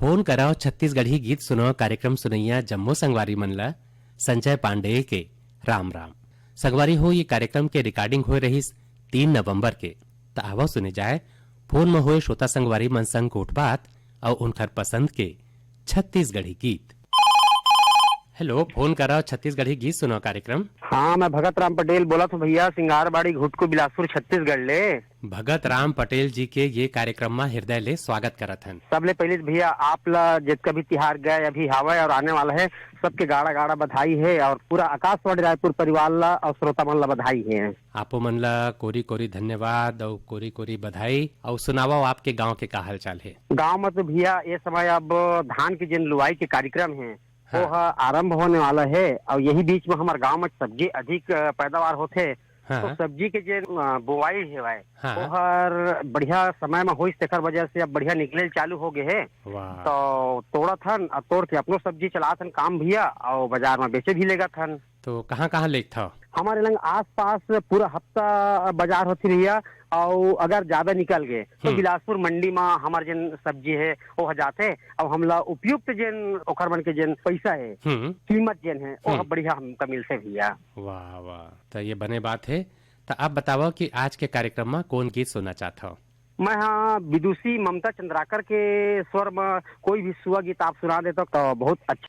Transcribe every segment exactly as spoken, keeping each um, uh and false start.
Phone करव छत्तीसगढ़ी गीत सुनव कार्यक्रम सुनइया जम्मो संगवारी मन ल संजय पांडेय के राम राम। संगवारी हो, ये कार्यक्रम के recording होए रहिस तीन नवंबर के। त आवव सुने जाय फोन म होए श्रोता संगवारी मन संग गोठ बात अउ उनकर पसंद के छत्तीसगढ़ी गीत। हेलो, फोन करव छत्तीसगढ़ी गीत सुनव कार्यक्रम। हाँ, मैं भगत राम पटेल बोलत हूँ भैया, सिंगारबाड़ी घुटकू बिलासपुर छत्तीसगढ़ ले। भगत राम पटेल जी के ये कार्यक्रम म हृदय ले स्वागत करत हन। सबले पहले भैया आप ला जितका भी तिहार गए अभी हावय और आने वाला है, सबके गाड़ा गाड़ा बधाई है और पूरा आकाशवाणी रायपुर परिवार ला और श्रोता मन ला बधाई है। आपो मन ला कोरी कोरी धन्यवाद अउ कोरी कोरी बधाई। अउ सुनावव आपके गांव के का हालचाल है? गांव में तो भैया ये समय अब धान के जिन लुआई के कार्यक्रम है, हाँ। वो ह आरंभ होने वाला है और यही बीच में हमारे गांव में सब्जी अधिक अ, पैदावार होथे। हाँ। तो सब्जी के जे अ, बोआई हेवय, हाँ। वो हर बढ़िया समय में होइस, तेकर वजह से अब बढ़िया निकले चालू हो गए है। वाह। तो तोड़त हन और तोड़ के अपनो सब्जी चलात हन काम भैया, और बाजार में बेचे भी लेगत हन। तो कहाँ-कहाँ लेगथव? हमारे लंग आसपास पूरा हफ्ता बाजार होथे भैया, और अगर ज्यादा निकल गए तो हम्म। बिलासपुर मंडी में हमार जेन सब्जी है वो ह जाथे, और हमला उपयुक्त जेन ओखर मन के जेन पैसा है, हम्म। कीमत जेन है, वो ह हम्म। बढ़िया हमका मिलथे भैया। वाह, वाह, त ये बने बात है। त अब बतावव कि आज के कार्यक्रम में कौन गीत सुनना चाहत हव? मैं हाँ विदुषी ममता चंद्राकर के स्वर में कोई भी सुआ गीत आप सुना देता तो बहुत अच्छा।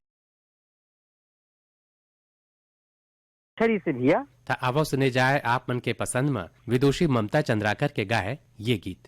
छरी से भैया। त आवव सुने जाए आप मन के पसंद म विदुषी ममता चंद्राकर के गाए ये गीत।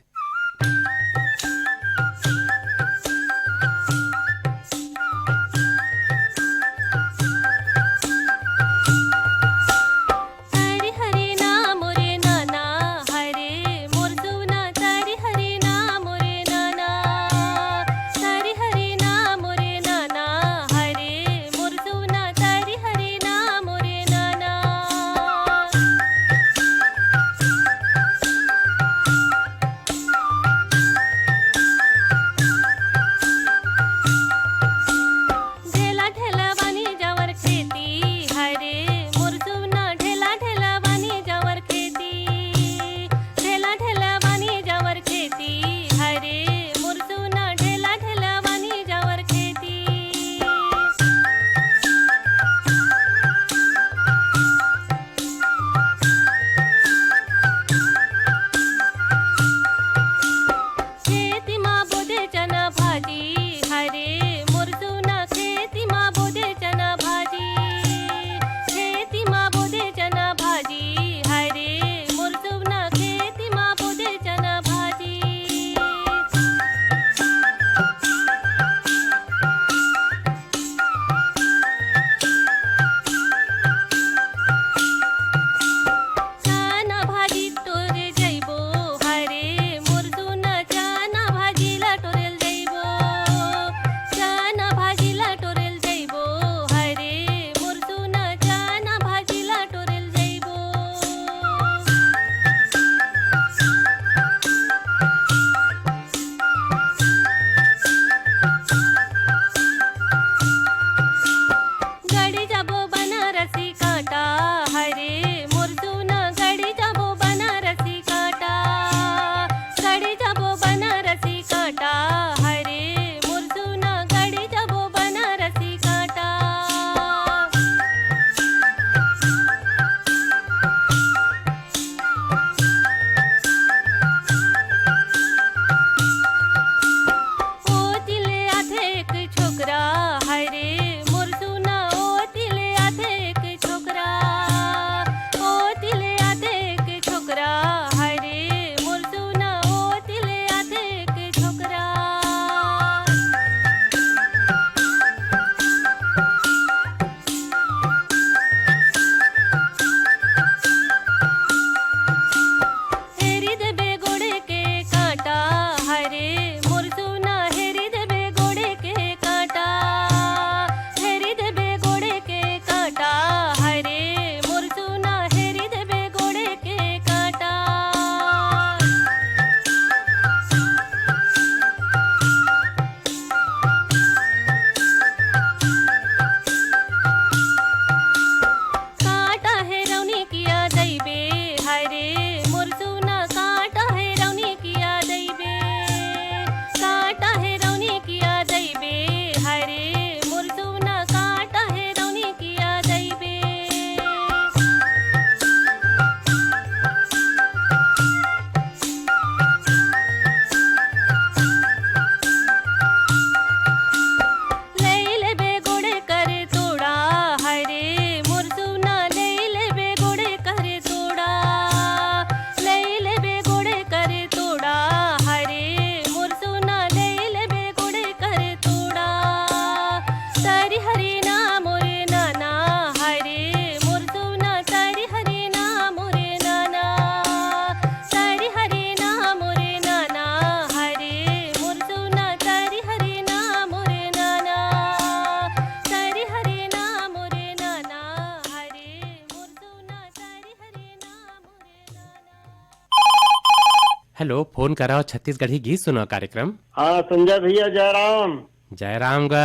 हेलो, फोन करव छत्तीसगढ़ी गीत सुनव कार्यक्रम। हाँ, संजय भैया, जय राम। जय राम गा।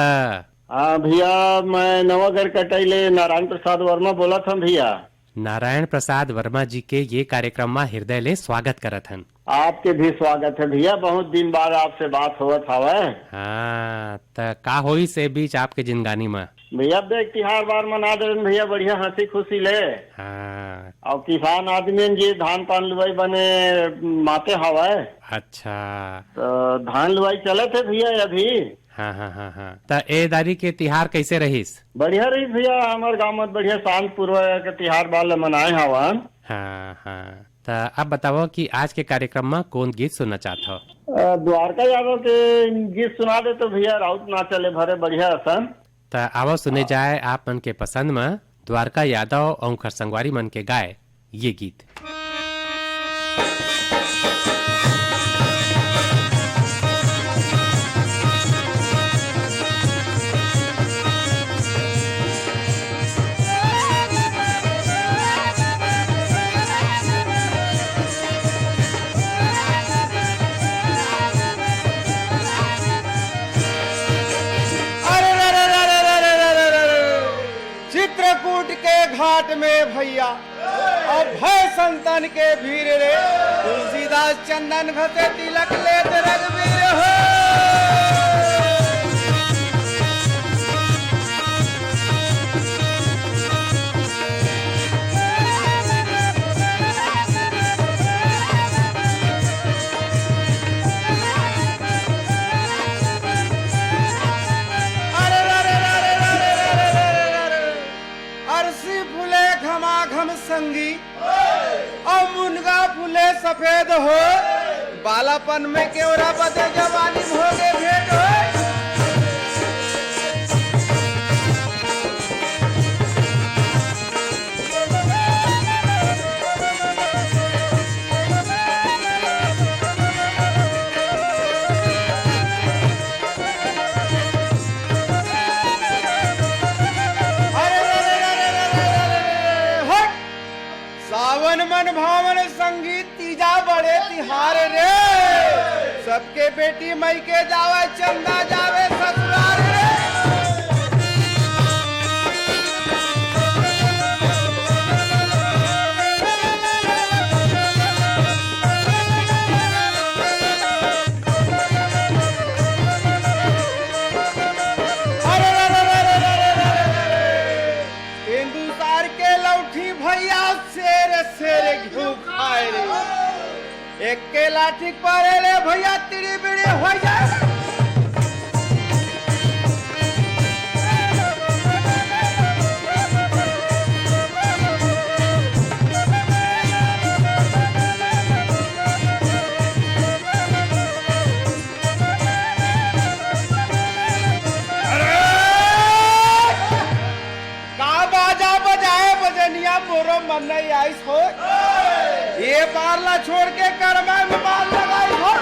हाँ भैया, मैं नवागढ़ कटाई ले नारायण प्रसाद वर्मा बोलत हन भैया। नारायण प्रसाद वर्मा जी के ये कार्यक्रम मा हृदय ले स्वागत करत हन। आपके भी स्वागत है भैया, बहुत दिन बाद आपसे बात होवत हवय। हाँ, त का होइस ए बीच आपके जिंदगानी मा? भैया, देख, तिहार बार मना देन भैया, बढ़िया हंसी खुशी ले। हाँ। अउ किसान आदमी हन जी, धान पान लुवई बने माते हवय। अच्छा। त धान लुवई चलत हे भैया अभी। हाँ, हाँ, हाँ, हाँ। त ए दारी के तिहार कइसे रहिस? बढ़िया रहिस भैया, हमर गांव में बढ़िया शांतिपूर्वक तिहार बार ल मनाए हवन। हाँ, हाँ। त अब बतावव कि आज के कार्यक्रम म कौन गीत सुनना चाहत हव? अ, द्वारका यादव के गीत सुना दे तो भैया, राउत ना चले भरे बढ़िया असन। त आवव सुने जाए आप मन के पसंद म द्वारका यादव अउ उंखर संगवारी मन के गाए ये गीत। अरे रे रे रे रे रे रे रे रे रे। चित्रकूट के घाट में भैया, अभय संतन के भीड़ रे, तुलसीदास चंदन घसे तिलक लेत रघुवीर हो। अरे रे रे रे रे रे रे रे रे रे रे। अरसी फूले घमाघम संगी, अउ मुनगा फूले सफेद हो। बालापन में केवरा बदे जवानी भोगे भेंट हो। अरे, अरे, अरे, हट! सावन मन भावन संगीत तीजा बड़े तिहार रे। सबके बेटी मइके जावे, चंदा जावे ससुरार रे। अरे, अरे, अरे, अरे, अरे, अरे, अरे। तेंदुसार के लौठी भैया, शेर, शेर घिउ खाए रे। एक के लाठी परे ले भैया, तिड़ी बिड़ी हो जाए। अरे! का बाजा बजाए बजनिया, मोरो मन नहीं आइस हो। ये पार ला छोड़ के करमा में पार लगाई हो।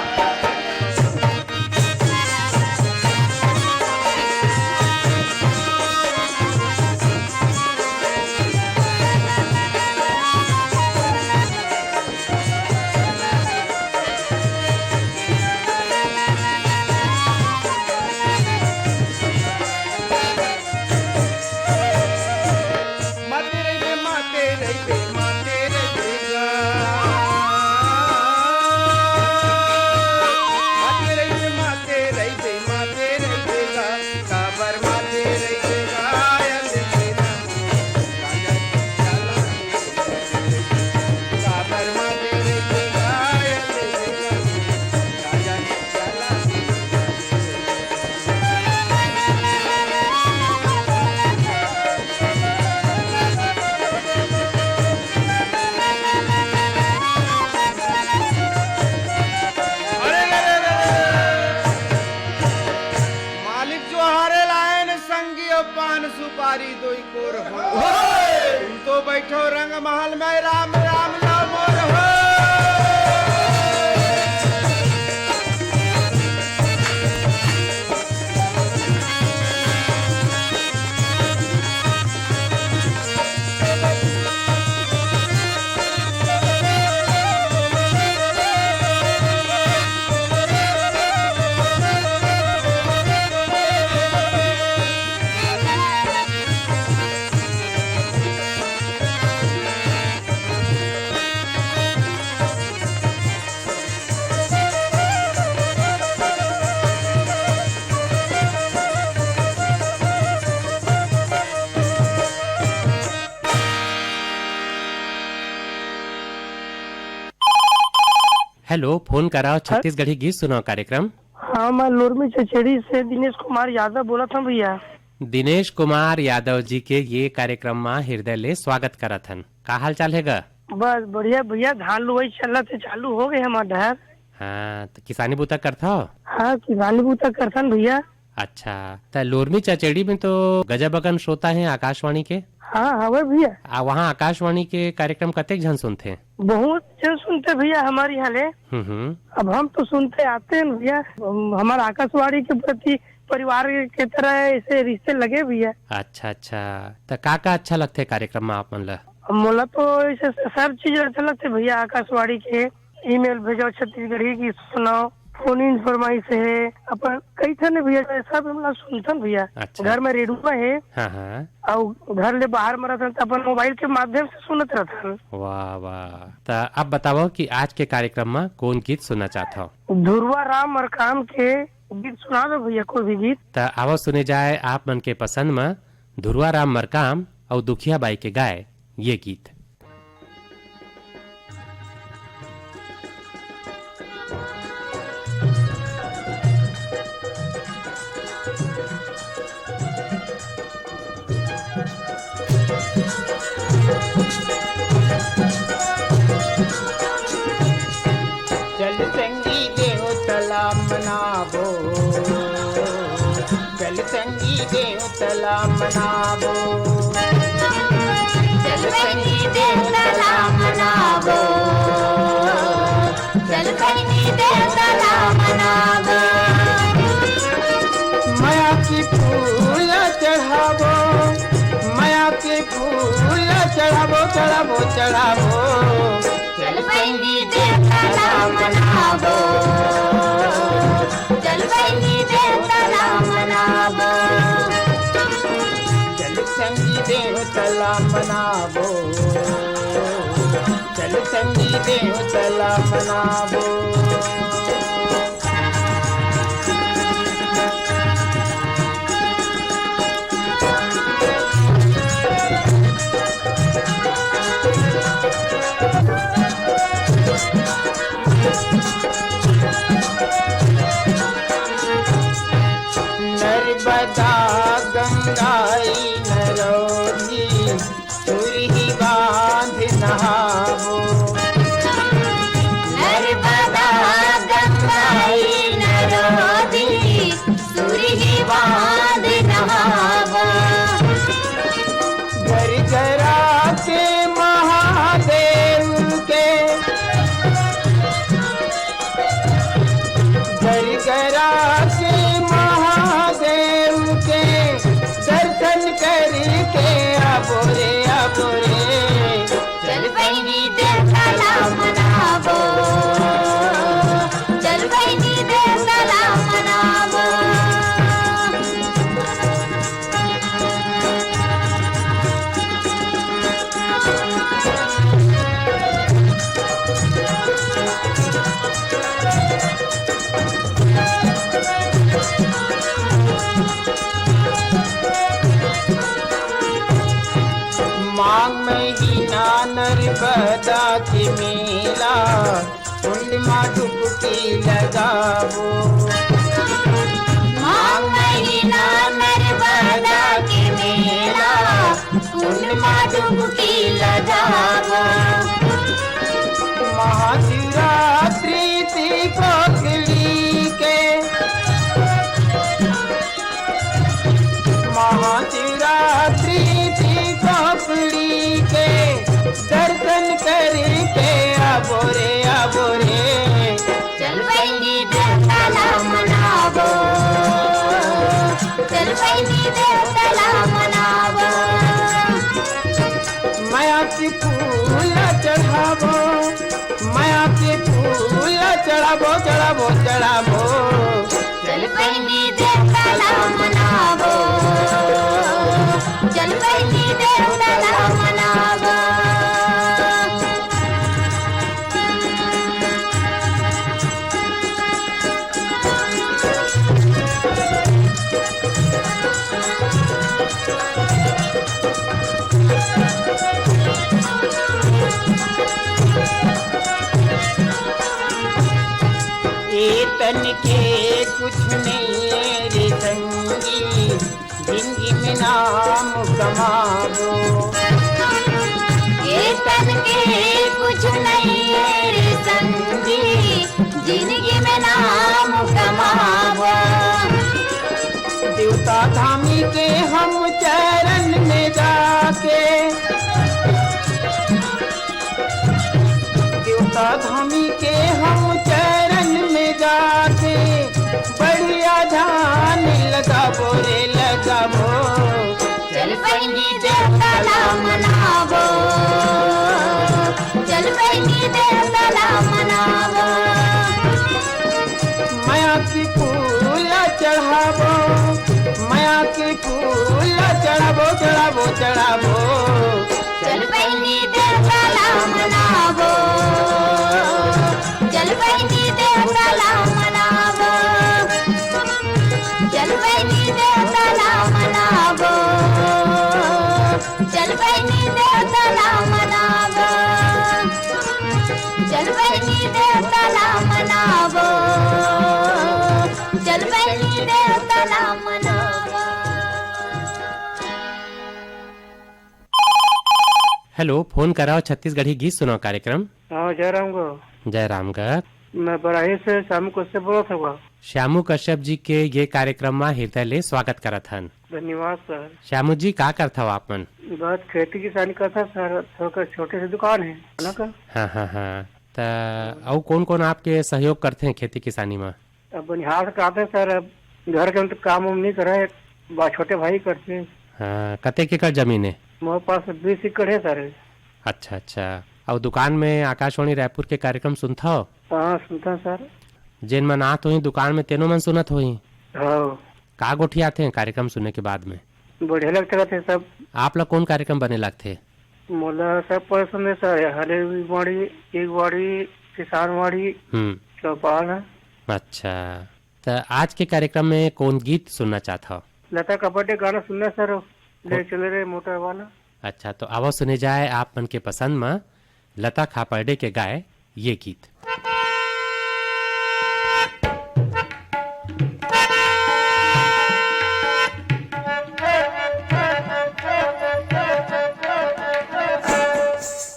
मालिक जोहारे लायन संगी अउ पान सुपारी दोई कोर हो। तुम तो बैठो रंग महल में, राम राम ला मोर हो। हेलो, फोन कराओ, छत्तीसगढ़ी गीत सुनाओ कार्यक्रम। हाँ, मैं लोरमी चचेड़ी से दिनेश कुमार यादव बोलत हँव भैया। दिनेश कुमार यादव जी के ये कार्यक्रम मा हृदय ले स्वागत करत हन। का हाल चाल हे गा? बस बढ़िया भैया, धान लुवई चलत हे, चालू हो गे हमर डहर। हाँ, त किसानी बूता करथव? हाँ, किसानी बूता करथन भैया। अच्छा, त लोरमी चचेड़ी में तो गजब अकन श्रोता हे आकाशवाणी के। हाँ, हवे भैया। आ, वहाँ आकाशवाणी के कार्यक्रम कतेक झन सुनथे? बहुत झन सुनथे भैया हमर इहाँ ले। हम्म, हम्म। अब हम तो सुनते आते हैं भैया, हम, हमर आकाशवाणी के प्रति परिवार के तरह ऐसे रिश्ते लगे भैया। अच्छा, अच्छा, त का का अच्छा लगथे कार्यक्रम में आप मन ला? मोला तो ऐसे सब चीज अच्छा लगथे भैया, आकाशवाणी के ईमेल भेजो छत्तीसगढ़ी गीत सुनाओ, फोन इन फरमाइश हे, अपन कई ठन भैया सब हमला सुनथन भैया। अच्छा। घर में रेडियो हे। हाँ, हाँ। अउ घर ले बाहर में रहथन त अपन मोबाइल के माध्यम से सुनत रहथन। वाह, वाह। त अब बताओ कि आज के कार्यक्रम में कौन गीत सुनना चाहत हो? धुरवा राम मरकाम के गीत सुना दो भैया, कोई भी गीत। त आवो सुने जाए आप मन के पसंद में धुरवा राम मरकाम अउ दुखिया बाई के गाए ये गीत। चल संगी देव तला मनाबो, चल संगी देव तला मनाबो। चल बहिनी देवता ला मनाबो। चल बहिनी देवता ला मनाबो। मया के फूल चढ़ाबो, मया के फूल चढ़ाबो, चढ़ाबो, चढ़ाबो। चल बहिनी देवता ला मनाबो। चल बहिनी देवता ला मनाबो। चल संगी देवता ला मनाबो। चल संगी देवता ला मनाबो। नर्मदा गंगाई नरौधी सुरही बांध नहाबो। नर्मदा गंगाई नरौधी सुरही बांध नहाबो। गरगरा के महादेव के, गरगरा के महादेव के दर्शन करके आबो रे, आबो रे। चल बहिनी देवता ला मनाबो, चल बहिनी देवता ला मनाबो। माघ महीना नर्मदा के मेला, कुंड मा डुबकी लगाबो। माघ महीना नर्मदा के मेला, कुंड मा डुबकी लगाबो। महाशिवरात्रि ती कोकली के, महाशिवरात्रि ती कोकली के दर्शन करके आबो रे, आबो रे। चल बहिनी देवता ला मनाबो, चल बहिनी देवता ला मनाबो। मया के फूल चढ़ाबो, मया के फूल चढ़ाबो, चढ़ाबो, चढ़ाबो। चल बहिनी देवता ला मनाबो, चल बहिनी देवता ला मनाबो। ए तन के कुछ नहीं रे संगी, जिंदगी में नाम कमाबो। ए तन के कुछ नहीं रे संगी, जिंदगी में नाम कमाबो। देवता धामी के हम चरण में जाके, देवता धामी के हम चरण में जाके बढ़िया ध्यान लगाबो रे लगाबो। चल बहिनी देवता ला मनाबो, चल बहिनी देवता ला मनाबो। मया के फूल चढ़ाबो, मया के फूल चढ़ाबो, चढ़ाबो, चढ़ाबो। चल बहिनी देवता ला मनाबो, चल बहिनी देवता ला मनाबो, चल बहिनी देवता ला मनाबो, चल बहिनी देवता ला मनाबो, चल बहिनी देवता ला मनाबो, चल बहिनी देवता ला मनाबो। हेलो, फोन कराओ छत्तीसगढ़ी गीत सुनाओ कार्यक्रम। हाँ, जय राम गो। जय राम गा। मैं बराही से श्यामू कश्यप बोलत हवं। श्यामू कश्यप जी के ये कार्यक्रम मा हृदय ले स्वागत करत हन। धन्यवाद सर। श्यामू जी, का करत हव आप मन? बस खेती किसानी करत हन सर, थोड़ा छोटे से दुकान है खाना का। हाँ, हाँ, हाँ। त अउ कौन-कौन आपके सहयोग करथे खेती किसानी मा? अब बनिहार से कहते सर, अब घर के तो काम उम नहीं करे, बा छोटे भाई करथे। हाँ, कतेक एकड़ जमीन है? मोर पास बीस एकड़ है सर। अच्छा, अच्छा। अउ दुकान में आकाशवाणी रायपुर के कार्यक्रम सुनथव? हाँ, सुनथन सर। जेन मन आत होही दुकान में, तेनो मन सुनत होही? हाँ। का गोठियाथे कार्यक्रम सुने के बाद में? बढ़िया लगथे, कहथे सब। आप ला कौन कार्यक्रम बने लगथे? मोला सब पसंद है सर, हरे बाड़ी, एक बाड़ी, किसान बाड़ी, हम्म। चौपाल है। अच्छा, त आज के कार्यक्रम में कौन गीत सुनना चाहत हव? लता खापर्डे गाना सुनना सर, ले हाँ। चल रे मोटर वाला। अच्छा, तो आवा सुने जाए आप मन के पसंद म लता खापर्डे के गाए ये गीत।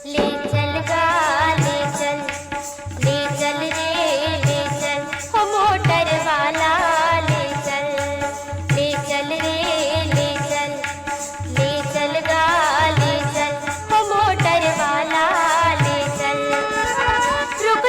ले चल गा, ले चल, ले चल रे, ले चल, हो मोटर वाला, ले चल, ले चल रे, ले चल, ले चल गा, ले चल, हो मोटर वाला, ले चल। रुक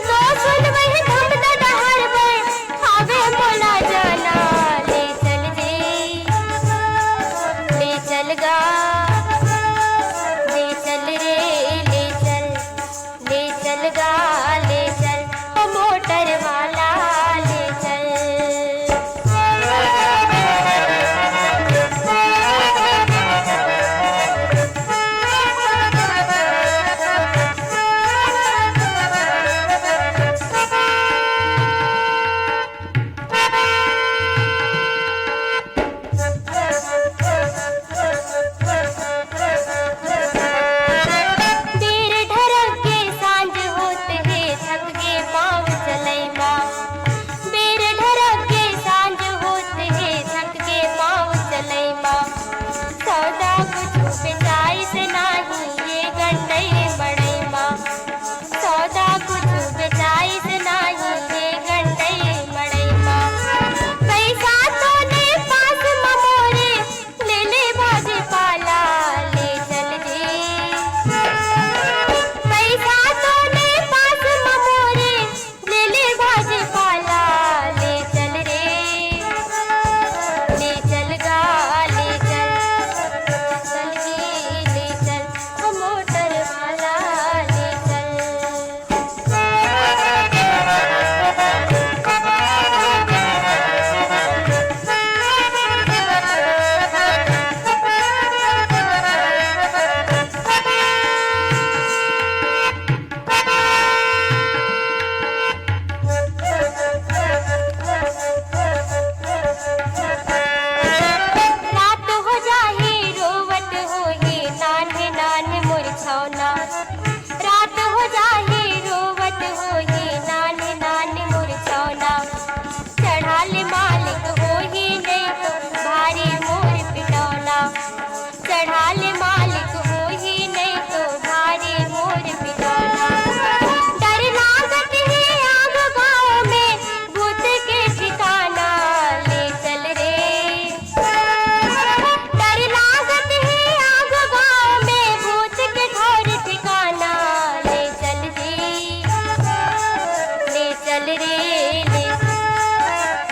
रे, ले,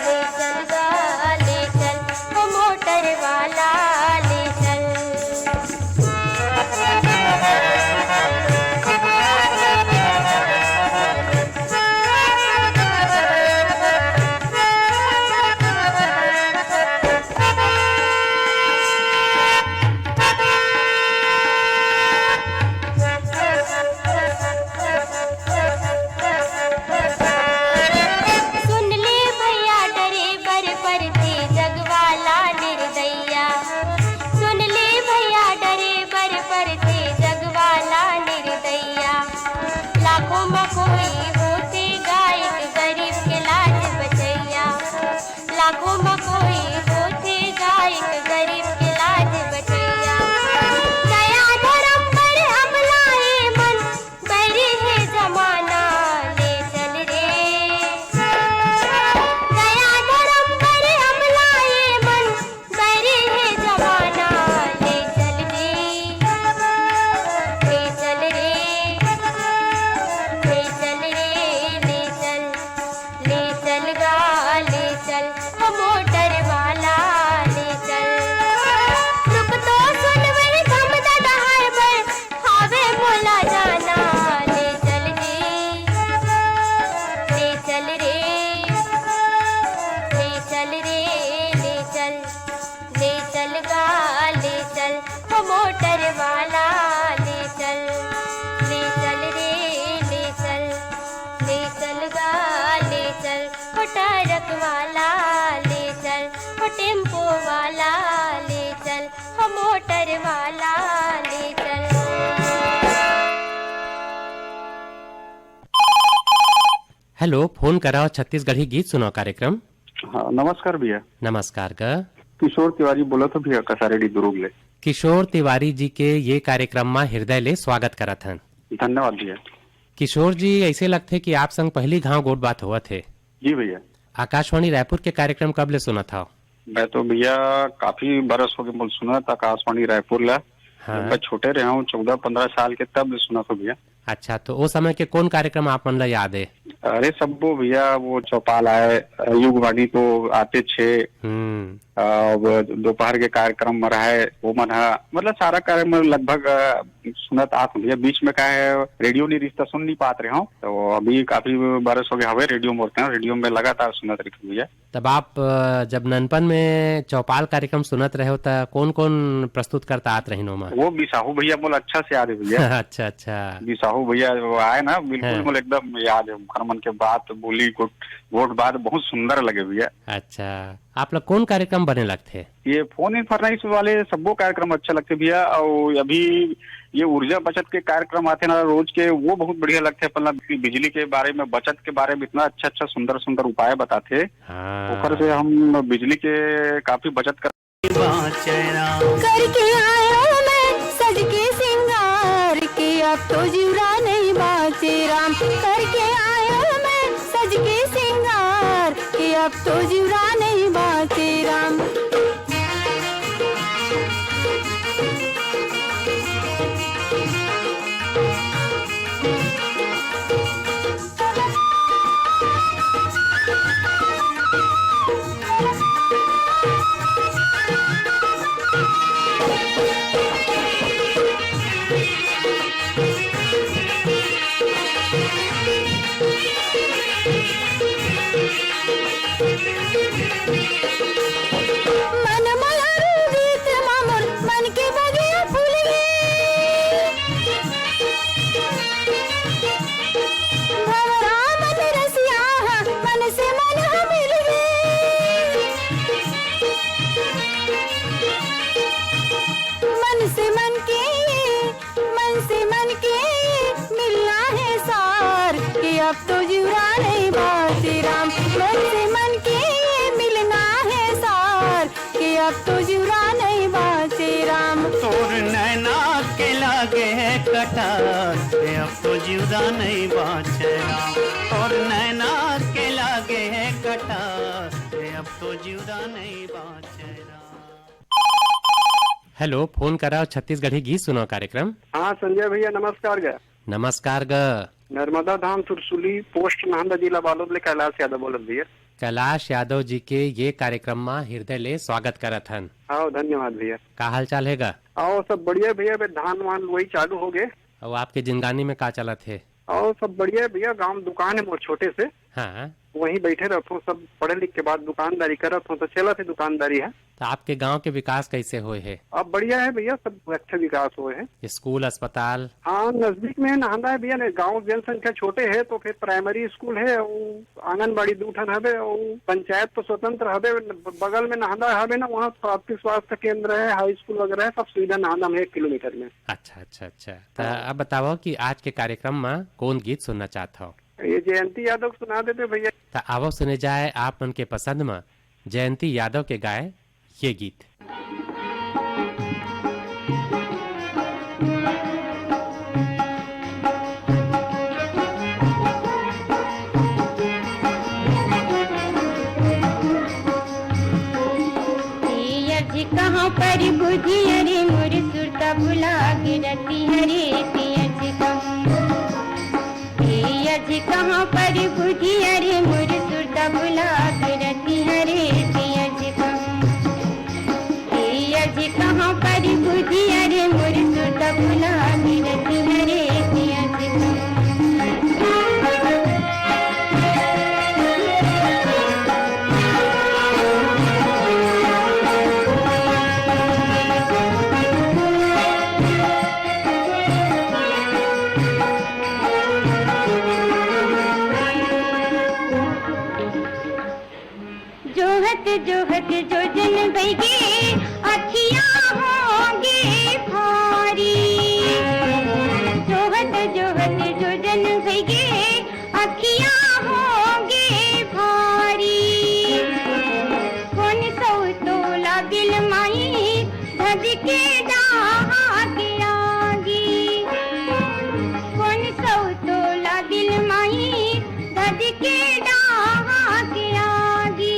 ले चल गा, ले चल, ओ मोटर वाला, ले चल। सुन ले भैया, डरे बर परथे जग वाला निर्दय्या। सुन ले भैया, डरे बर परथे जग वाला निर्दय्या। लाखों म कोई होथे गा एक गरीब के लाज बचइया। लाखों म कोई होथे गा एक गरीब के लाज बचइया। दया धरम बर अबला ए मन, बैरी हे जमाना, ले चल रे। दया धरम बर अबला ए मन, बैरी हे जमाना, ले चल रे। ले चल रे। ले चल रे, ले चल। ले चल गा, ले चल, ओ मोटर वाला, ले चल। रुक तो सुन, वही धमदा डहार बर हावे मोला जाना। ले चल रे, ले चल रे, ले चल रे, ले चल। ले चल गा, ले चल, ओ मोटर वाला, ले चल। ले चल रे, ले चल, ले चल गा, ले चल, ओ ट्रक वाला, ले चल, ओ टेम्पो वाला, ले चल, ओ मोटर वाला, ले चल। हेलो, फोन कराओ छत्तीसगढ़ी गीत सुनाओ कार्यक्रम। हाँ, नमस्कार भैया। नमस्कार गा। किशोर तिवारी बोलत हों भैया, कसारेडी दुरुग ले। किशोर तिवारी जी के ये कार्यक्रम मा हृदय ले स्वागत करत हन। धन्यवाद भैया। किशोर जी, ऐसे लगथे कि आप संग पहली घाव गोठ बात होवत हे। जी भैया। आकाशवाणी रायपुर के कार्यक्रम कब ले सुनत हव? मैं तो भैया काफी बरस हो गए मोला सुनत आकाशवाणी रायपुर ला। हाँ। जब मैं छोटे रहे हूँ, चौदह पन्द्रह साल के, तब ले सुनत हों भैया। अच्छा, तो ओ समय के कौन कार्यक्रम आप मन ला याद हे? अरे सब्बो भैया, वो चौपाल आए, युगवाणी तो आते छे, हम्म। अब दोपहर के कार्यक्रम में रहे, वो मन हा, मतलब सारा कार्यक्रम लगभग, अ, सुनत आत हों भैया। बीच में का है, रेडियो नहीं रिश्ता सुन नहीं पात रहे हूँ, तो अभी काफी बरस हो गया हवे रेडियो में, रेडियो में लगातार सुनत रहिथों भैया। तब आप, अ, जब ननपन में चौपाल कार्यक्रम सुनत रहे हो, त कौन-कौन प्रस्तुतकर्ता आत रहिन ओमा? वो बिसाहू भैया मोला अच्छा से याद है भैया। अच्छा, अच्छा। बिसाहू भैया वो आए ना, बिल्कुल हाँ। मोला एकदम याद है। ओकर मन के बात, बोली, गोठ, गोठ बात बहुत सुंदर लगे भैया। अच्छा, आप लोग कौन कार्यक्रम बने लगथे? ये फोन इन फरमाइश वाले सब्बो कार्यक्रम अच्छा लगथे भैया। और अभी ये ऊर्जा बचत के कार्यक्रम आथे ना रोज के, वो बहुत बढ़िया लगथे। अपन ला बिजली के बारे में, बचत के बारे में इतना अच्छा अच्छा सुंदर सुंदर उपाय बताथे। हाँ। ओकर से हम बिजली के काफी बचत कर बाँचे राम। करके आयो मैं सज के सिंगार के, अब तो जिउरा नहीं बाँचे राम। करके आयो मैं सज के सिंगार के, अब तो जिउरा नहीं बाँचे राम। मन मलरू गीत मा मोर मन के बगिया फूल गे। भंवरा मन रसिया हा, मन से मन ह मिल गे। मन से मन के, मन से मन के मिलना हे सार, कि अब तो जिउरा नहीं बाँचे राम। मन से मन के मिलना हे सार, कि अब तो जिउरा नहीं बाँचे राम। तोर नैना के लागे हे कटार, अब तो जिउरा नहीं बाँचे राम। तोर नैना के लागे हे कटार, अब तो जिउरा नहीं बाँचे राम। हेलो, फोन कराओ छत्तीसगढ़ी गीत सुनाओ कार्यक्रम। हाँ संजय भैया, नमस्कार गा। नमस्कार गा। नर्मदा धाम सुरसुली, पोस्ट नाहंदा, जिला बालोद ले कैलाश यादव बोलत भैया। कैलाश यादव जी के ये कार्यक्रम मा हृदय ले स्वागत करत हन। हाँ, धन्यवाद भैया। का हालचाल हे गा? अउ सब बढ़िया भैया, अबे धान वान लुवई चालू हो गे। अउ आपके जिंदगानी में का चलत हे? अउ सब बढ़िया हे भैया, गांव में दुकान हे मोर छोटे से। हाँ। वहीं बैठे रहथों, सब पढ़े लिख के बाद दुकानदारी करत हों, तो चलत हे दुकानदारी ह। तो आपके गांव के विकास कैसे होए हे? अब बढ़िया हे भैया, सब अच्छा विकास होए हे। स्कूल, अस्पताल? हाँ, नजदीक में हे, नाहंदा हे भैया, ने गांव जनसंख्या छोटे हे, तो फिर प्राइमरी स्कूल हे, अउ आंगनबाड़ी दू ठन हवे, अउ पंचायत तो स्वतंत्र हवे, ब-, बगल में नाहंदा हवे ना, वहाँ प्राथमिक स्वास्थ्य केंद्र हे, हाई स्कूल वगैरह हे, सब सुविधा नाहंदा में हे, एक किलोमीटर में। अच्छा, अच्छा, अच्छा। त हाँ। अब बतावव कि आज के कार्यक्रम म कोन गीत सुनना चाहत हव? ये जयंती यादव सुना देते भैया। त आवव सुने जाए आप मन के पसंद म जयंती यादव के गाए ये गीत। ए अझ कहाँ पर बुझी अरे मोर सुरता भुला गिरती हरे, ए अझ कहाँ, ए अझ कहाँ पर बुझी अरे मोर सुरता भुला गिरती हरे, ए अझ कहाँ, ए अझ कहाँ पर बुझी अरे मोर सुरता भुला गिरती हरे, ए अझ कहाँ। जोहत जोहत जोजन भइगे, अखियाँ होगे भारी। जोहत जोहत जोजन भइगे, अखियाँ होगे भारी। कोन सौ तोला बिलमाई, धज के डाहा के आगी। कोन सौ तोला बिलमाई, धज के डाहा के आगी।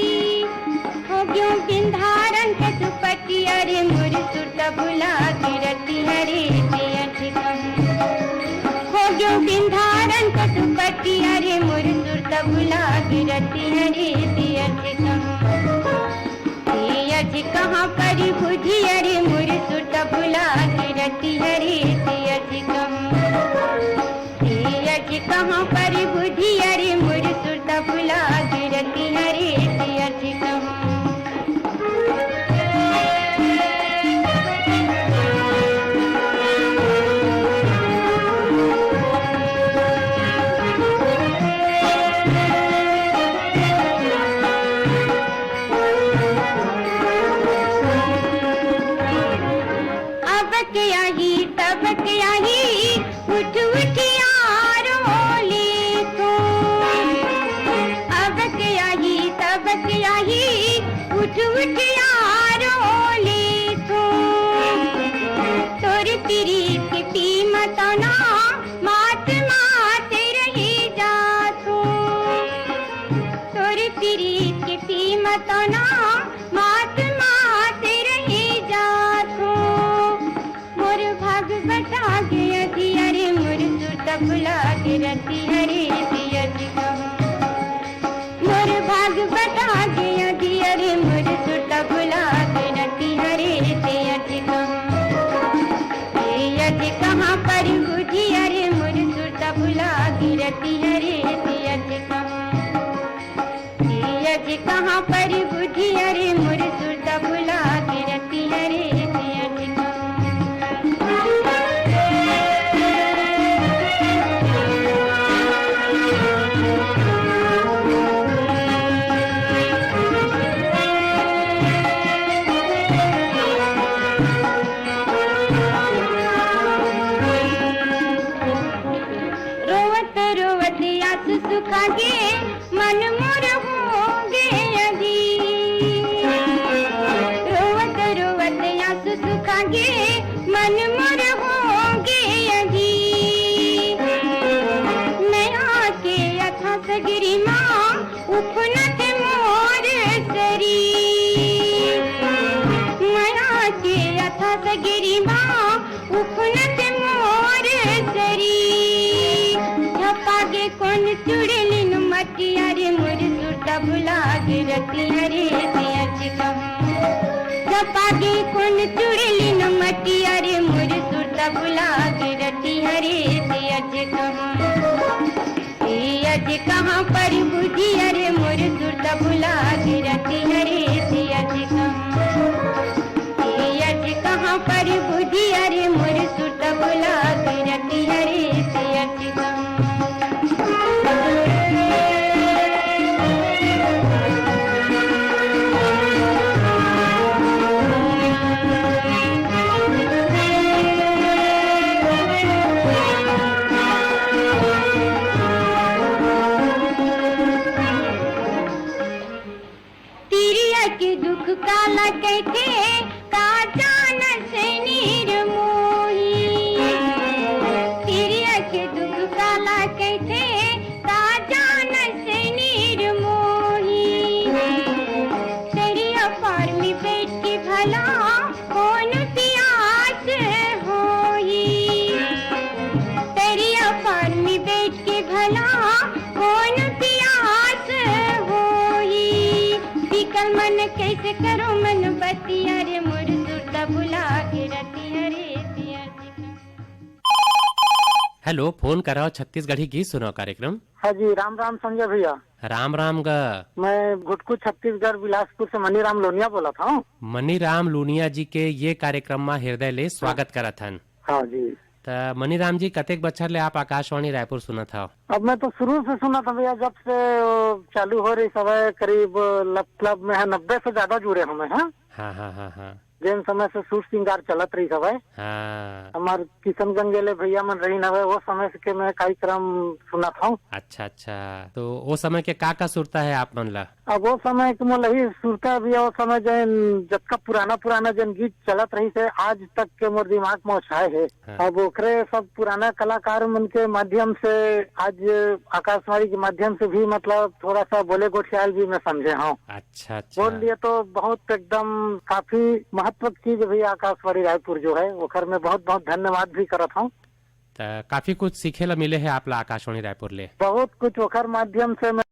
हो गयो बिंधारन के सुपटिया रे मोर सुरता भुला गिरती हरे, ए अझ कहाँ। हो गयो बिंधारन के सुपटिया रे मोर सुरता भुला गिरती हरे, ए अझ कहाँ। ए अझ कहाँ पर बुझी अरे मोर सुरता भुला गिरती हरे, ए अझ कहाँ। ए अझ कहाँ पर बुझी अरे मोर सुरता भुला गिरती हरे, ए अझ कहाँ। अबक आही, तबक आही, उठ उठ यारो ले तू। अबक आही, तबक आही, उठ उठ यारो ले तू। तोर पिरीत के कीमत ना, मात मात रही जाथू। तोर पिरीत के कीमत ना, मात मात रही जाथू। मोर भाग बटा गे अझ अरे मोर सुरता भुला गिरती हरे, ए अझ कहाँ। मोर भाग बटा गे अझ अरे मोर सुरता भुला गिरती हरे, ए अझ कहाँ। ए अझ कहाँ पर बुझी अरे मोर सुरता भुला गिरती हरे, ए अझ कहाँ। ए अझ कहाँ पर बुझी अरे मोर सुरता भुला गिरती हरे, ए अझ कहाँ। तब लाग रतिया रे, ते अज कहूँ। जब पागे कोन चुड़ैलिन मटिया रे, मोर सुरता भुला गे रतिया रे, ते अज कहूँ। ए अज कहाँ पर बुझिया रे, मोर सुरता भुला गे रतिया रे, ते अज कहूँ। ए अज कहाँ पर बुझिया रे, मोर सुरता भुला गे रतिया रे, ते अज कहूँ। तिरिया के दुख काला कहिथे, का जानस निर्मोही। तिरिया के दुख काला कहिथे, का जानस निर्मोही। तरिया पार में बैठ के भला कोन पियास होही। तरिया पार में बैठ के भला कोन पियास होही। बिकल मन कइसे करो मन बतिया रे, मोर सुरता भुला गे रतिया रे, ते अज कहूँ। हेलो, फोन कराओ छत्तीसगढ़ी गीत सुनाओ कार्यक्रम। हाँ जी, राम राम संजय भैया। राम राम गा। मैं घुटकू छत्तीसगढ़ बिलासपुर से मनीराम लोनिया बोलत हँव। मनीराम लोनिया जी के ये कार्यक्रम मा हृदय ले स्वागत करत हन। हाँ जी। त मनीराम जी, कतेक बछर ले आप आकाशवाणी रायपुर सुनत हव? अब मैं तो शुरू से सुनत हँव भैया, जब से वो चालू हो रहिस हवय, करीब लग-, मतलब मैं ह नब्बे से ज्यादा जुड़े हँव मैं ह। हाँ, हाँ, हाँ, हाँ। जेन समय से सुर सिंगार चलत रहिस हवय, हाँ। हमर किशनगंज ले भैया मन रहिन हवय, वो समय से के मैं कार्यक्रम सुनत हँव। अच्छा, अच्छा। तो वो समय के का-का सुरता हे आप मन ला? अब वो समय के मोला ही सुरता भी हे, वो समय जेन जतका पुराना, पुराना जेन गीत चलत रहिस हे, आज तक के मोर दिमाग में ओछाए हे। हाँ। अब ओकरे सब पुराना कलाकार मन के माध्यम से, आज आकाशवाणी के माध्यम से भी, मतलब, थोड़ा सा बोले गोठियाल भी मैं समझे हँव। अच्छा, अच्छा। बोल लिए तो बहुत एकदम काफी महत्व के चीज भी आकाशवाणी रायपुर जो है, ओखर मैं बहुत बहुत धन्यवाद भी करत हँव। त काफी कुछ सीखे ला मिले हे आप ला आकाशवाणी रायपुर ले। बहुत कुछ ओखर माध्यम से मैं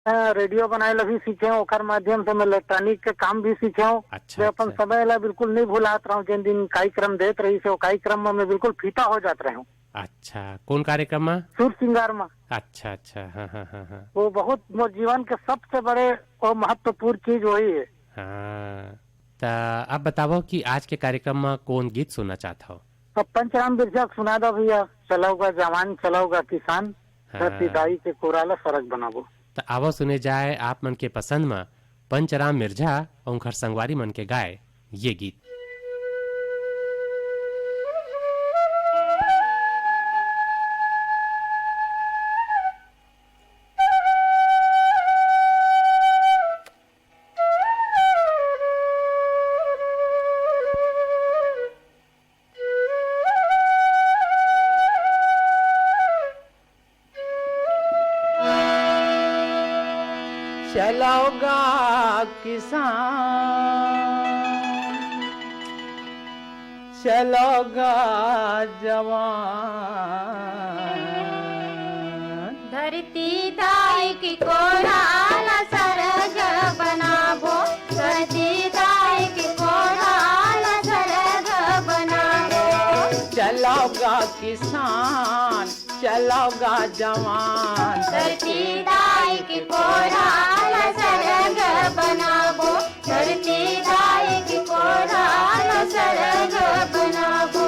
रेडियो बनाए ला भी सीखे हँव, ओकर माध्यम से मैं इलेक्ट्रॉनिक के काम भी सीखे हँव। अच्छा, मैं अपन अच्छा। समय ला बिल्कुल नहीं भुलात रहूँ, जेन दिन कार्यक्रम देत रहिस हे, वो कार्यक्रम में मैं बिल्कुल फीता हो जात रहे हँव। अच्छा, कौन कार्यक्रम में? सुर सिंगार में। अच्छा, अच्छा, हाँ, हाँ, हाँ, हाँ। वो बहुत मोर जीवन के सबसे बड़े और महत्वपूर्ण चीज वही है। हाँ, त अब बताओ कि आज के कार्यक्रम में कौन गीत सुनना चाहत हो? अब पंचराम बिरसा सुना दो भैया, चलौगा जवान, चलौगा किसान। हाँ। धरती दाई के कोरा ला सरग बनाबो। त आवो सुने जाए आप मन के पसंद म पंचराम मिर्झा अउ उनकर संगवारी मन के गाए ये गीत। चलौगा किसान, चलौगा जवान। धरती दाई के कोरा ला सरग बनाबो, धरती दाई के कोरा ला सरग बनाबो। चलौगा किसान, चलौगा जवान। धरती दाई के कोरा ला सरग बनाबो, धरती दाई के कोरा ला सरग बनाबो।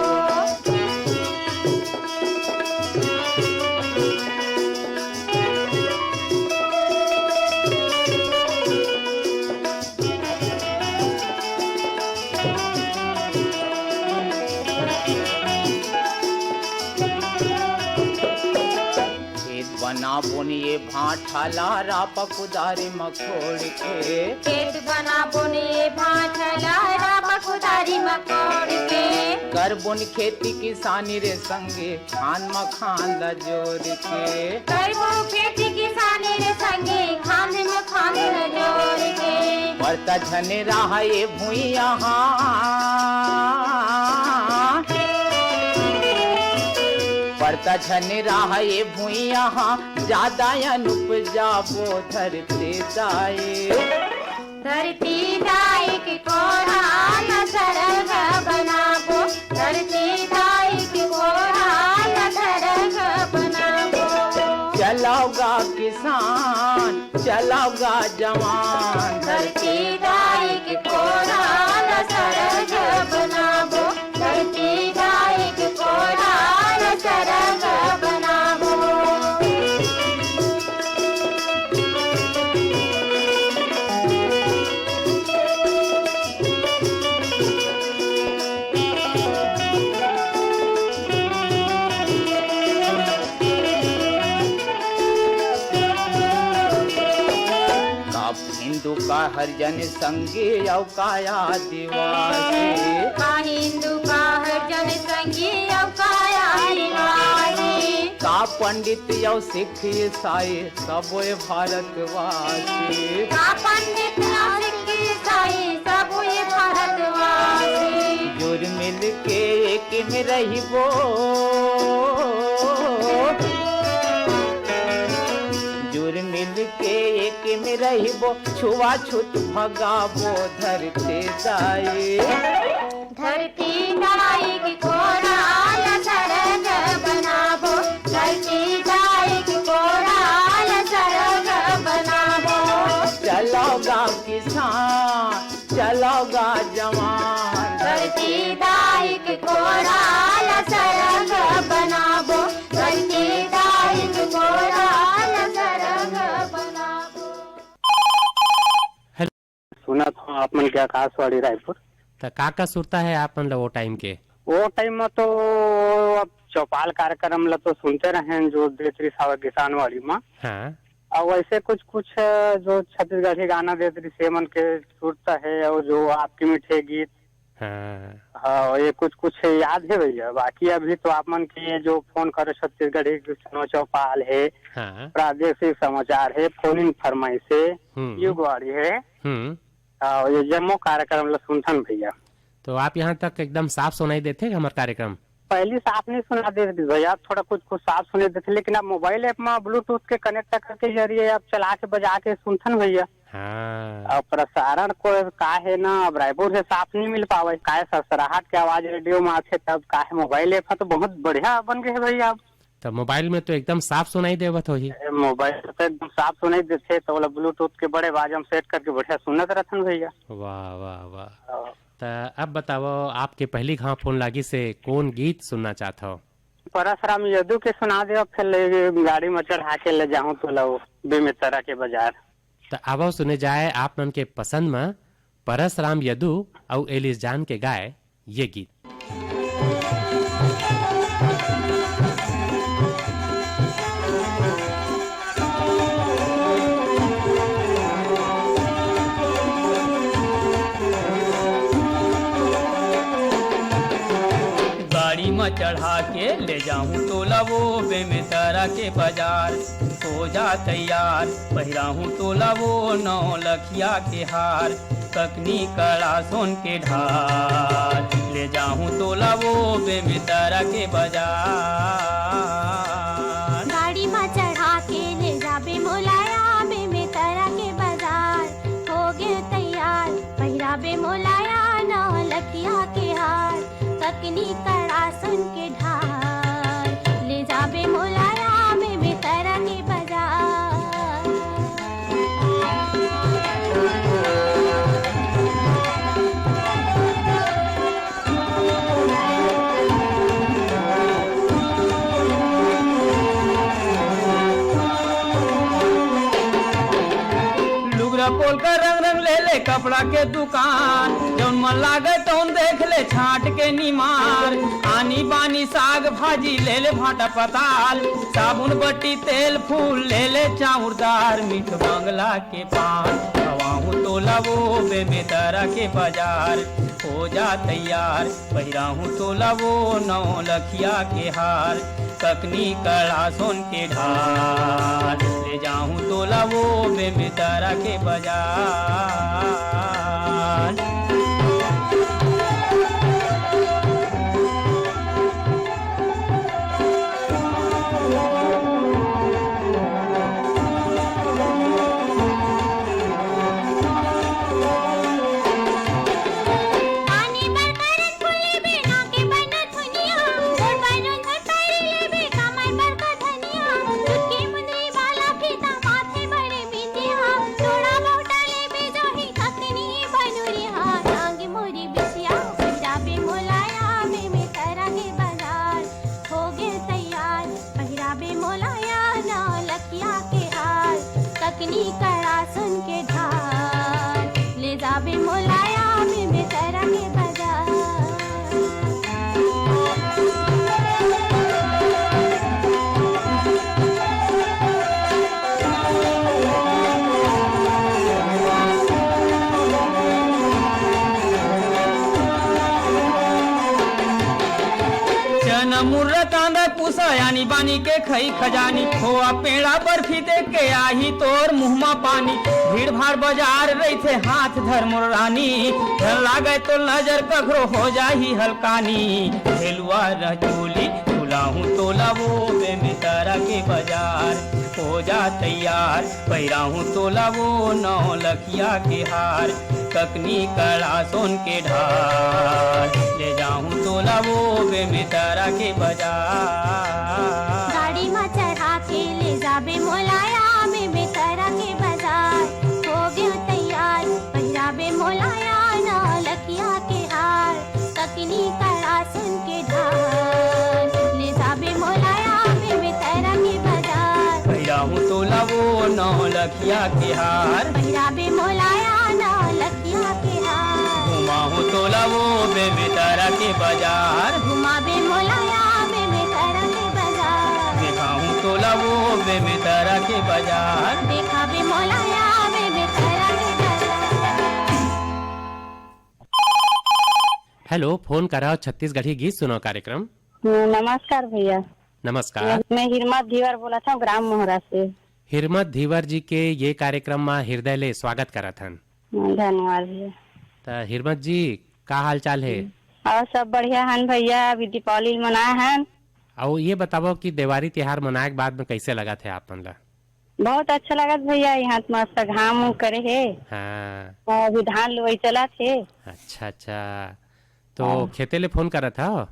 खेत बनाबोन ये भांठा ला रापा कुदारी म कोड़ के। खेत बनाबोन ये भांठा ला रापा कुदारी म कोड़ के। करबोन खेती किसानी रे संगे, खांध म खांध ला जोर के। करबो खेती किसानी रे संगे, खांध म खांध ला जोर के। परता झने रहा ये भुइयां हा। परता झने रहा ये भुइयां हा। जादा अन उपजाबो धरती दाई। धरती दाई के कोढ़ा ल सरग बनाबो, धरती दाई के कोढ़ा ल सरग बनाबो। चलव गा किसान, चलव गा जवान, धरती दाई के कोढ़ा ल सरग बनाबो, धरती दाई के कोढ़ा ल सरग बनाबो। का हिंदू का हरिजन संगी अउ का आदिवासी? का हिंदू का हरिजन संगी अउ का आदिवासी? का पंडित अउ सिख ईसाई सबो ये भारतवासी? का पंडित अउ सिख ईसाई सबो ये भारतवासी? जुर मिल के एक में रहिबो, जुर मिल के एक में रहिबो, छुआछूत भगाबो धरती दाई। धरती दाई के कोढ़ा ल सरग बनाबो, धरती दाई के कोढ़ा ल सरग बनाबो। चलव गा किसान, चलव गा जवान, धरती दाई के कोढ़ा ल सरग बनाबो, धरती दाई के कोढ़ा ल सरग बनाबो। सुनत हव आप मन के आकाशवाणी रायपुर। त का का सुरता हे आप मन ल वो टाइम के? वो टाइम म तो अब चौपाल कार्यक्रम ल तो सुनते रहेन, जो देत रिहिस हवय किसानवाड़ी म। हाँ। अउ वैसे कुछ कुछ जो छत्तीसगढ़ी गाना देत रिहिस हे, ये मन के सुरता हे, अउ जो आपके मीठे गीत। हाँ। हाँ, ये कुछ कुछ याद हे भैया, बाकी अभी तो आप मन के ये जो फोन करे छत्तीसगढ़ी किसानवा चौपाल हे, हाँ। प्रादेशिक समाचार हे, फोन इन फरमाइश हे, हम्म। युगवाणी हे। हम्म। हाँ, ये जम्मो कार्यक्रम ल सुनथन भैया। तो आप यहाँ तक एकदम साफ सुनाई देथे हमर कार्यक्रम? पहली साफ नहीं सुना देत भैया, थोड़ा कुछ कुछ साफ सुनाई देथे, लेकिन अब मोबाइल ऐप में ब्लूटूथ के कनेक्ट करके जरिए अब चला के बजा के सुनथन भैया। हाँ। अब प्रसारण को का हे ना, अब रायपुर से साफ नहीं मिल पावे, काहे ससराहट के आवाज रेडियो में आथे, तब काहे मोबाइल ऐप ह तो बहुत बढ़िया बन गए हे भैया। अब तो मोबाइल में तो एकदम साफ सुनाई देवत होही। ए, मोबाइल तो एकदम साफ सुनाई देथे, तो ओला ब्लूटूथ के बड़े आवाज में सेट करके बढ़िया सुनत रहथन भैया। वाह, वाह, वाह। हाँ। त अब बतावव, आपके पहली घाव फोन लागिस हे, कोन गीत सुनना चाहत हव? परसराम यदु के सुना देव, फिर ले गाड़ी में चढ़ा के ले जाहूं तोला वो बेमेतरा के बाजार। त आवव सुने जाए आप मन के पसंद म परसराम यदु अउ एलिस जान के गाए ये गीत। गाड़ी म चढ़ा के ले जाहूं तोला वो बेमेतरा के बाजार, हो जा तैयार, पहिराहूं तोला वो नौ लखिया के हार, ककनी कड़ा सोन के ढाल, ले जाहूं तोला वो बेमेतरा के बाजार। गाड़ी म चढ़ा के ले जाबे मोला या बेमेतरा के बाजार, हो गे तैयार, पहिराबे मोला या नौ लखिया के हार, ककनी कड़ा सोन के ढाल, ले जाबे मोला या बेमेतरा के बाजार। लुगरा पोलका रंग रंग ले ले कपड़ा के दुकान, जौन मन लागे तौन देख ले छांट के निमार। आनी बानी साग भाजी ले ले भाटा पताल, साबुन बट्टी तेल फूल ले ले चाउर दार, मीठ बांगला के पान। खवाहूं तोला वो बेमेतरा के बाजार, हो जा तैयार, पहिराहूं तोला वो नौ लखिया के हार, ककनी कड़ा सोन के ढाल, ले जाहूं तोला वो बेमेतरा के बाजार। मुर्रा कांदा पूसा यानी बानी के खई खजानी, खोआ पेड़ा बर्फी देख के आही तोर मुंह म पानी। भीड़ भाड़ बाजार रहिथे हाथ धर मोर रानी, धन लागे तो नजर कखरो हो जाही हलकानी। झेलुआ रह चोली फुलाहूँ तोला वो बेमेतरा के बाजार, हो जा तैयार पहिराहूँ तोला वो नौ लखिया के हार, ककनी कड़ा सोन के ढाल। ले जाहूँ तोला वो बेमेतरा के बाजार। गाड़ी म चढ़ा के ले जाबे मोला या बेमेतरा के बाजार। हो गयो तैयार, पहिराबे मोला या नौ लखिया के हार। ककनी कड़ा सोन के ढाल। ले जाबे मोला या बेमेतरा के बाजार। पहिराहूँ तोला वो नौ लखिया के हार। पहिराबे मोला या नौ लखिया के हार। घुमाहूँ तोला वो बेमेतरा के बाजार। घुमाबे मोला या बेमेतरा के बाजार। देखाहूँ तोला वो बेमेतरा के बाजार। देखाबे मोला या बेमेतरा के बाजार। हेलो, फोन कराओ छत्तीसगढ़ी गीत सुनाओ कार्यक्रम। नमस्कार भैया। नमस्कार। मैं, मैं हिरमत धीवर बोलत हँव ग्राम मोहरा से। हिरमत धीवर जी के ये कार्यक्रम म हिरदय ले स्वागत करत हन। धन्यवाद भैया। त हिरमत जी, का हाल चाल हे? अउ सब बढ़िया हन भैया, अभी दीपावली मनाए हन। अउ ये बतावव कि देवारी तिहार मनाए के बाद म कइसे लगत हे आप मन ला? बहुत अच्छा लगत भैया, इहाँ त मस्त घाम उम करे हे। हाँ। अउ अभी धान लुवई चलत हे। अच्छा, अच्छा। तो हाँ। खेते ले फोन करत हव?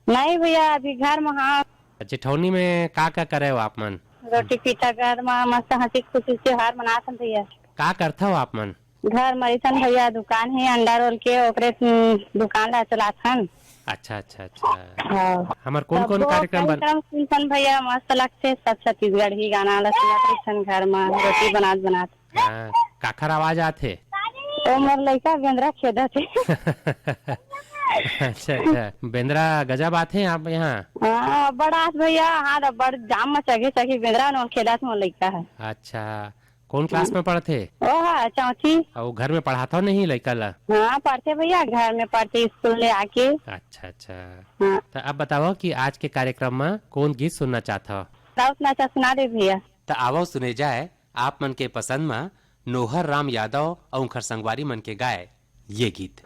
नहीं भैया, अभी घर म हाँ। जेठौनी में का का करे हो आप मन? रोटी पीता घर म मस्त हँसी खुशी त्योहार मनात हन भैया। का करथव आप मन? घर म अइसन भैया दुकान हे अंडा रोल के, ओकरे, उम, दुकान ला चलात हन। अच्छा, अच्छा, अच्छा। हाँ। हमर कौन-कौन तब्बो कार्यक्रम बन- कार्यक्रम सुनथन भैया, मस्त लगथे, सब छत्तीसगढ़ी गाना ला सुनत रहिथन घर म, रोटी बनात बनात। हाँ, काखर आवाज आत हे? ओ मोर लइका बेंदरा खेदत हे। अच्छा, अच्छा, बेंदरा गजब आथे आप यहाँ? हाँ, बड़ आस भैया, हाँ, त बड़ जाम म चघे चघे बेंदरा नोन खेदत मोर लइका हे। अच्छा, कौन क्लास में पढ़थे? ओ हा, चौथी। अउ घर में पढ़ाथव नहीं लइका ला? हाँ, पढ़थे भैया, घर में पढ़थे, स्कूल ले आके। अच्छा, अच्छा। हाँ। त अब बतावव कि आज के कार्यक्रम म कौन गीत सुनना चाहथव? राउत नाचा सुना दे भैया। त आवव सुने जाए आप मन के पसंद म नोहर राम यादव अउ उंखर संगवारी मन के गाए ये गीत।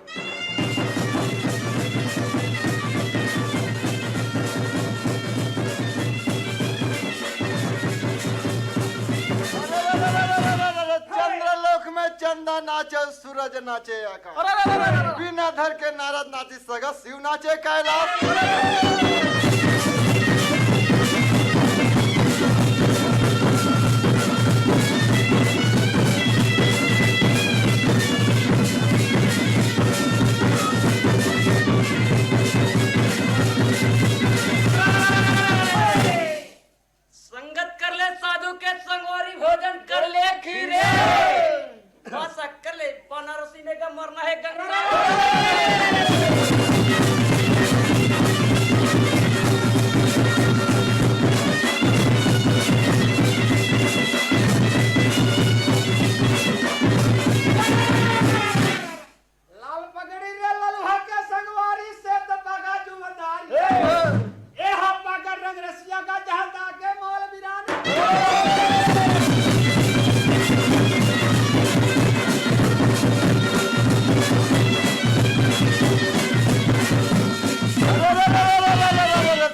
चंद्रलोक में चंदा नाचे, सूरज नाचे आकाश। बिना धर के नारद नाची सगा शिव नाचे कैलाश। संगत कर ले साधु के संगवारी भोजन कर ले खीरे। बस अक्कल ले बनारसी में का मरना है गंगा। लाल पगड़ी रे ललुहा के संगवारी से त बगा जुमदारी। ए हा पगड़ रंग रसिया का जहां ताके मौल बिरानी।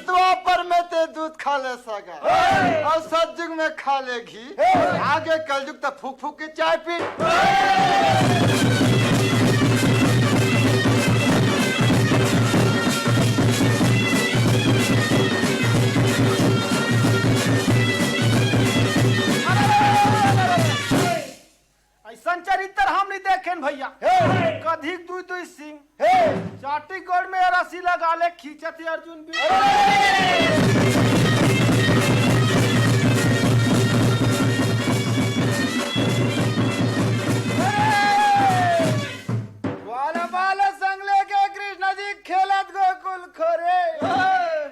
द्वापर में ते दूध खा ले सगा। अउ सतजुग में खा ले घी। आगे कलजुग त फूक फूक के चाय पी। अइसन चरित्र हम नहीं देखेन भैया। हे। कधी दुई दुई सिंह। हे। चाटी गोड़ में रस्सी लगा ले, खींचत ही अर्जुन भी। ग्वाल बाल संग लेके कृष्ण जी खेलत गोकुल खोरे।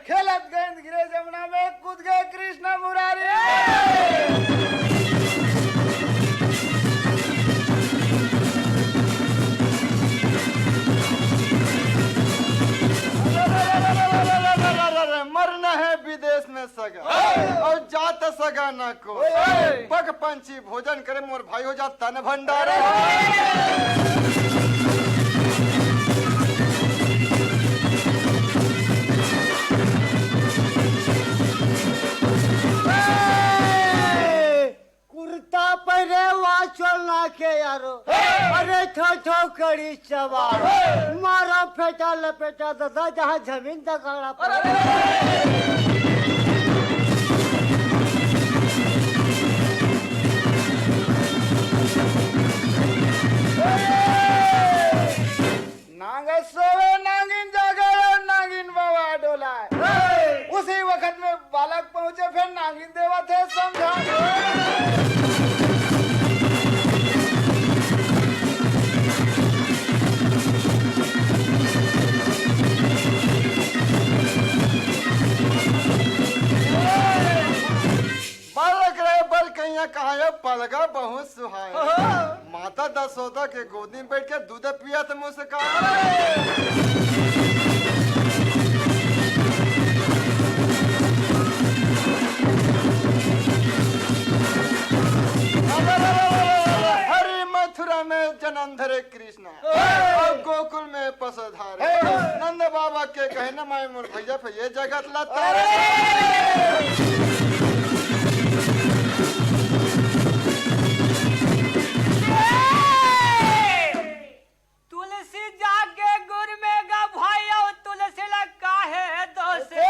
खेलत गेंद गिरे जमुना में, कूद गए कृष्ण मुरारी। मरना त सगा ना को। पग पंछी भोजन करे, मोर भाई हो जा तन भंडार। कुर्ता पहरे, वाचोल ना के यारो। अरे छो छो कड़ी चवा। मारो फेटा लपेटा दादा, जहाँ जमीन दगाड़ा पड़ा। नांगे सोवे नांगिन जागे, नांगिन बाबा डोलाए। उसी वक्त में बालक पहुंचे, फिर नांगिन देवा थे समझा। बालक रहे बल कहिया कहा, पलगा बहुत सुहाए। माता दसोदा के गोदी में बैठ के दूध पिया त मुस्कान। हरी मथुरा में जन्म धरे कृष्ण। अब गोकुल में पसधारे। नंद बाबा के कहे न माय मोर भैया, फिर ये जगत लता। तुलसी जागे गुर में गा भाई, और तुलसी लगा है दोषे।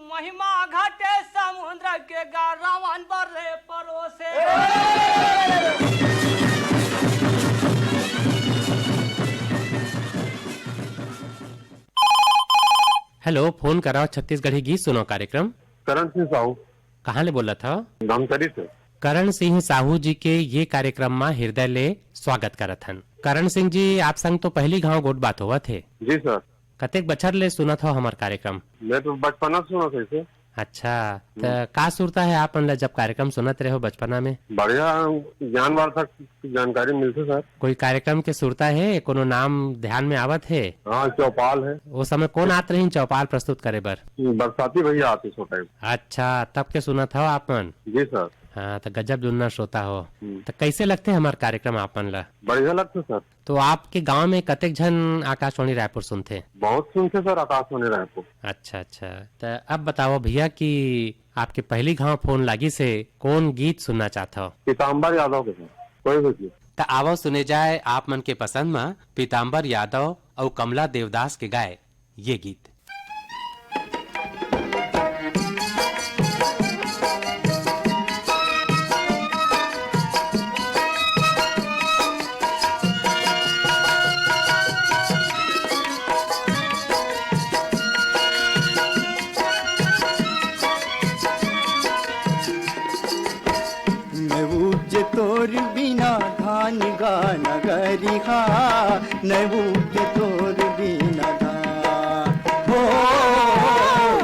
महिमा घटे समुद्र के गा, रावण बरे परोसे। हेलो, फोन कराओ छत्तीसगढ़ी गीत सुनो कार्यक्रम। करण सिंह साहू। कहाँ ले बोलत हव? धमतरी से। करण सिंह साहू जी के ये कार्यक्रम मा हृदय ले स्वागत करत हन। करण सिंह जी, आप संग तो पहली घाव गोठ बात होवत हे। जी सर। कतेक बछर ले सुनत हव हमर कार्यक्रम? मैं तो बचपना से सुनत हव इसे। अच्छा, त हम्म। का सुरता हे आप मन ला जब कार्यक्रम सुनत रहे हो बचपना में? बढ़िया ज्ञानवर्धक जानकारी मिलथे सर। कोई कार्यक्रम के सुरता हे, कोनो नाम ध्यान में आवत हे? हाँ, चौपाल हे। वो समय कौन आत रहिन चौपाल प्रस्तुत करे बर? बरसाती भैया आते उस टाइम। अच्छा, तब के सुनत हव आप मन? जी सर। हाँ, त गजब जुन्ना श्रोता हो। हम्म। त कैसे लगथे हमर कार्यक्रम आप मन ला? बढ़िया लगथे सर। तो आपके गांव में कतेक झन आकाशवाणी रायपुर सुनथे? बहुत सुनथे सर आकाशवाणी रायपुर। अच्छा, अच्छा। त अब बताओ भैया कि आपके पहली घाव फोन लागिस हे, कौन गीत सुनना चाहत हव? पीताम्बर यादव के सर, कोई भी गीत। त आवव सुने जाए आप मन के पसंद म पीताम्बर यादव अउ कमला देवदास के गाए ये गीत। मैं उपजे तोर बिना धान गा नगरिहा, मैं उपजे तोर बिना धान। हो,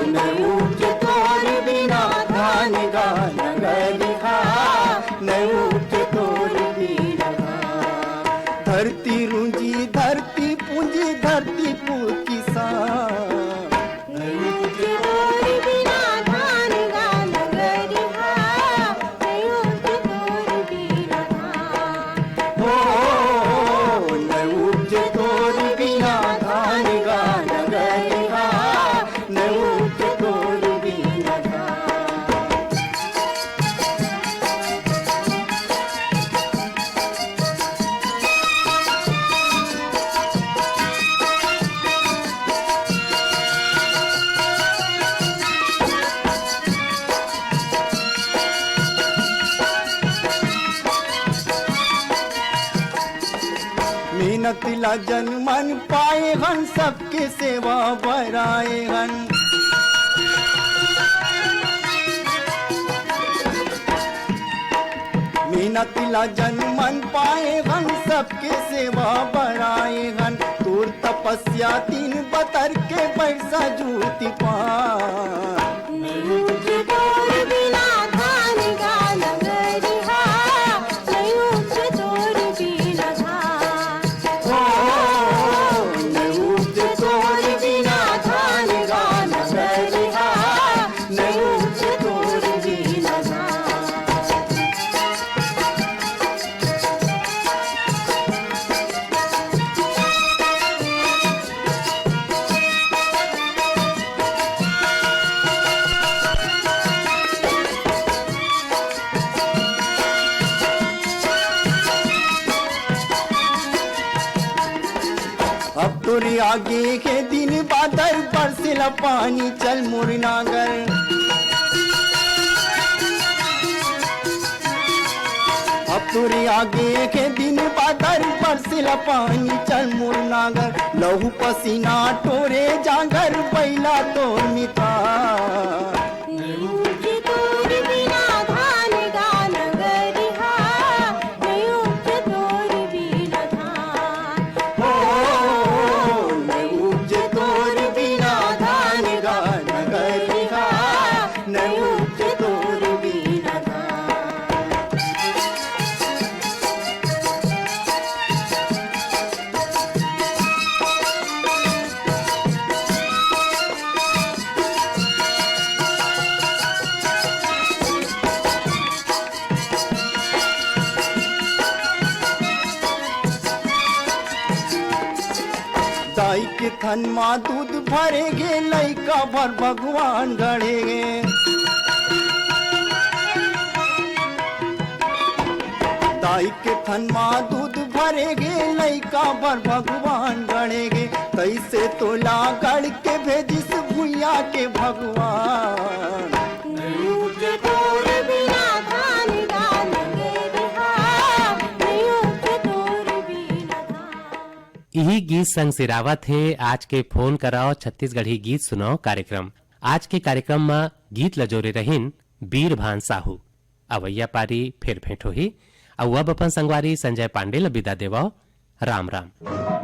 मैं उपजे तोर बिना धान गा नगरिहा, मैं उपजे तोर बिना धान। धरती रूंजी, धरती पूंजी, धरती पूत किसान। मेहनत ला जन मन पाए हन, सबके सेवा बर आए हन। मेहनत ला जन मन पाए हन, सबके सेवा बर आए हन। तोर तपस्या दिन बतर के बरसा जूती पा। तोरे आगे के दिन बादर, बरसेला पानी, चल मोर नांगर। अब तोरे आगे के दिन बादर, बरसेला पानी, चल मोर नांगर। लहू पसीना टोरे जांगर, बैला तोर मिता। नइ उपजे तोर बिना धान गा नगरिहा, नइ उपजे तोर बिना धान। हो, नइ उपजे तोर बिना धान गा नगरिहा, नइ उपजे तोर बिना धान। दाई के थन मा दूध भरे गे, लइका बर भगवान गढ़े गे। दाई के थन मा दूध भरे गे, लइका बर भगवान गढ़े गे। तइसे तोला गढ़ के भेजिस भुइया के भगवान। नइ उपजे तोर बिना धान गा नगरिहा, नइ उपजे तोर बिना धान। इही गीत संग सिरावत हे आज के फोन कराओ छत्तीसगढ़ी गीत सुनाओ कार्यक्रम। आज के कार्यक्रम म गीत ल जोरे रहिन बीरभान साहू। अवइया पारी फेर भेंट होही। अउ अब अपन संगवारी संजय पांडे ल बिदा देवव। राम राम।